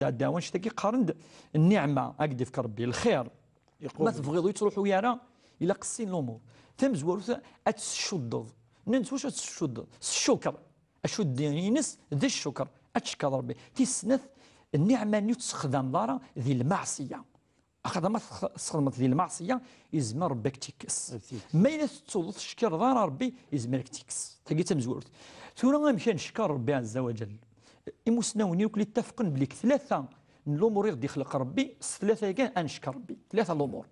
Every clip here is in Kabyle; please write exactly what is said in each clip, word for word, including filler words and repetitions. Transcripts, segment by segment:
d-ɛeddaw annect-agi qqaren-d nniɛma, ad k-d-ifk Rebbi lxir. Ma tebɣiḍ ur yettruḥu ara, ilaq sin lumuṛ. Tamezwarut, ad tescuddeḍ. Nnan-d s wacu ad tescuddeḍ? S ccuker. Acuddi-ines d ccuker. Ad teckeḍ Rebbi. Tis snat, nniɛma-nni ur tt-texdameḍ ara di lmeɛṣiyya. Axaṭer ma tx-, txedmeḍ di lmeɛṣiyya, izmer Rebbi ad k-tt-ikkes. Ma yella tettuḍ ur teckireḍ ara Rebbi, izmer ad k-tt-ikkes. Tagi d tamezwarut. Tura amek ad neckeṛ Rebbi Ɛezza wa Ǧell? Imusnawen yakk ttafqen belli deg tlata n lumuṛ i ɣ-d-ixleq Rebbi, s tlata-agi ad neckeṛ Rebbi. Tlata lumuṛ.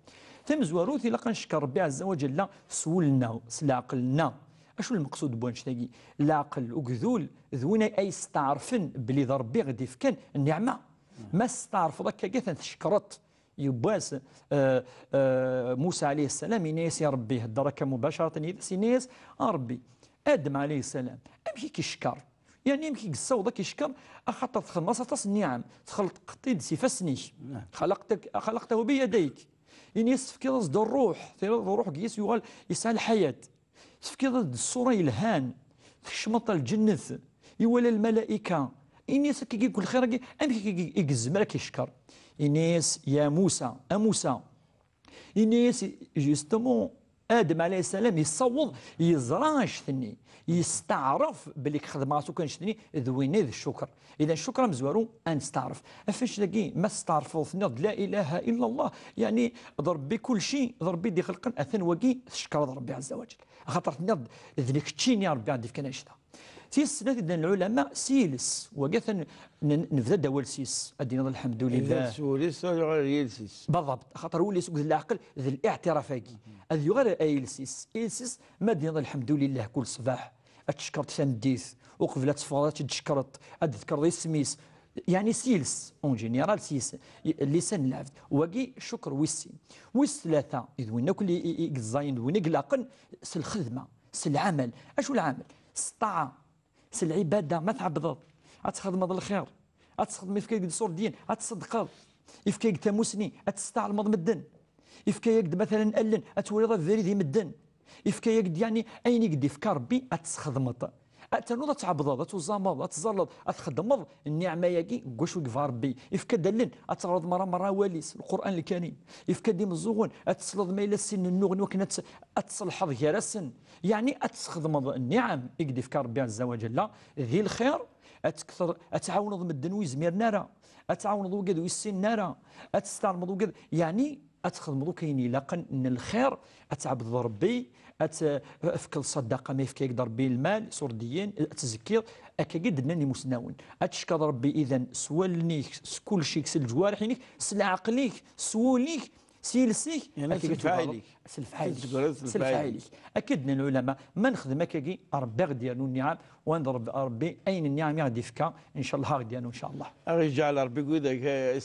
Tamezwarut, ilaq ad neckeṛ Rebbi Ɛezza wa Ǧell s wul-nneɣ, s leɛqel-nneɣ. Acu lmeqsud n wannect-agi? Leɛqel, ugdul, d win ay, ay yesteɛṛfen belli d Rebbi i ɣ-d-ifkan nniɛma. Ma testeɛṛfeḍ akkagi, atan tcekkreḍ. Yiwwas, eh, eh, Musa ɛalayhi ssalam, yenna-yas i Rebbi, ihedder akka mubacaratan yid-s, yenna-yas: "A Rebbi, Adem ɛalayhi ssalam, amek i k-icekkeṛ? Yeɛni amek i yessaweḍ ad k-icekkeṛ, axaṭer txedmeḍ-as aṭas n nniɛam, txelqeḍ-t-id s ifassen-ik. Xalaqtak-, xalaqtahu bi yadayk." Ini-as tefkiḍ-as-d ṛṛuḥ, terriḍ ṛṛuḥ deg-s yuɣal yesɛa lḥayat. Tefkiḍ-as-d ṣṣura yelhan, tkecmeḍ ɣer lǧennet, iwala lmalayika. Ini-as akkagi deg lxir-agi, amek i, i, i yezmer ad k-icekkeṛ? Ini-as: "Ya Musa, a Musa." Ini-as, justement, Adem ɛalayhi ssalam yessaweḍ yeẓra annect-nni, yesteɛṛef belli xedmeɣ-as akk annect-nni, d winna i d ccuker. Idan, ccuker amezwaru, ad nesteɛṛef. Ɣef annect-agi, ma testeɛṛfeḍ, tenniḍ-d: "La ilaha illa Allah", yeɛni d Rebbi kulci, d Rebbi i d-ixelqen, atan wagi tcekkreḍ Rebbi Ɛezza wa Ǧell. Axaṭer tenniḍ-d d keččini Rebbi i ɣ-d-ifkan annect-a. Tis snat, i d-nnan lɛulama, s yiles. Wagi atan n-, nebda-d awal s yiles. Ad d-tiniḍ: "Lḥemdulillah." Yella s wul-is, ad yuɣal ɣer yiles-is. Baḍabt, axaṭer wul-is akked leɛqel d liɛtiraf-agi. Ad yuɣal ɣer yiles-is. Iles-is, ma d-tiniḍ: "Lḥemdulillah", kul ṣṣbeḥ, ad tcekkreḍ tameddit, uqbel ad teffɣeḍ ad tt-id-tcekkreḍ, ad d-tedhedreḍ isem-is. Yeɛni s yiles, en général, s yiles, i-, lisan n lɛebd. Wagi, ccuker wis sin. Wis tlata, i d win akk i, i, i yeẓẓayen, d win i ilaqen, s lxedma, s lɛamal. Acu lɛamal? S ṭṭaɛa, s lɛibada, ma tɛebdeḍ, ad txedmeḍ lxir, ad txedmeḍ, ifka-yak-d iṣurdiyen, ad tṣeddqeḍ, ifka-yak-d tamusni, ad testeɛlmeḍ medden, ifka-yak-d matalan allen, ad twaliḍ abrid i medden, ifka-yak-d, yeɛni, ayen i k-d-ifka Rebbi ad t-txedmeḍ. Ad ternuḍ ad tɛebdeḍ, ad tuẓameḍ, ad tẓalleḍ, ad txedmeḍ nniɛma-agi deg wacu i yebɣa Rebbi. Ifka-d allen, ad teɣreḍ merra merra awal-is, Lqur'an Lkarim. Ifka-d imeẓẓuɣen, ad tesleḍ ma yella sin n nnuɣen i wakken ad tt-, ad tṣelḥeḍ gar-asen. Yeɛni ad tesxedmeḍ nniɛam i k-d-ifka Rebbi Ɛezza wa Ǧella di lxir, ad tekter, ad tɛawneḍ medden ur yezmiren ara, ad tɛawneḍ wigad ur yessinen ara, ad testeɛlmeḍ wigad, yeɛni ad txedmeḍ akk ayen ilaqen n lxir, ad tɛebdeḍ Rebbi, ad tefkeḍ ṣṣadaqa ma yefka-yak-d Rebbi lmal, iṣurdiyen, ad tzekkiḍ, akkagi d-nnan imusnawen. Ad teckeḍ Rebbi idan s wallen-ik, s kulec-ik, s leǧwareḥ-inek, s leɛqel-ik, s wul-ik, s yiles-ik, yeɛni s lefɛayel-ik. S lefɛayel-ik. S lefɛayel-ik. Akka d-nnan lɛulama, ma nexdem akkagi, Rebbi a ɣ-d-yernu nniɛam, wa d Rebbi, Rebbi ayen nniɛam i ɣ-d-ifka, ncallah a ɣ-d-yernu, ncallah. A ɣ-iǧɛel Rebbi deg widak, eh,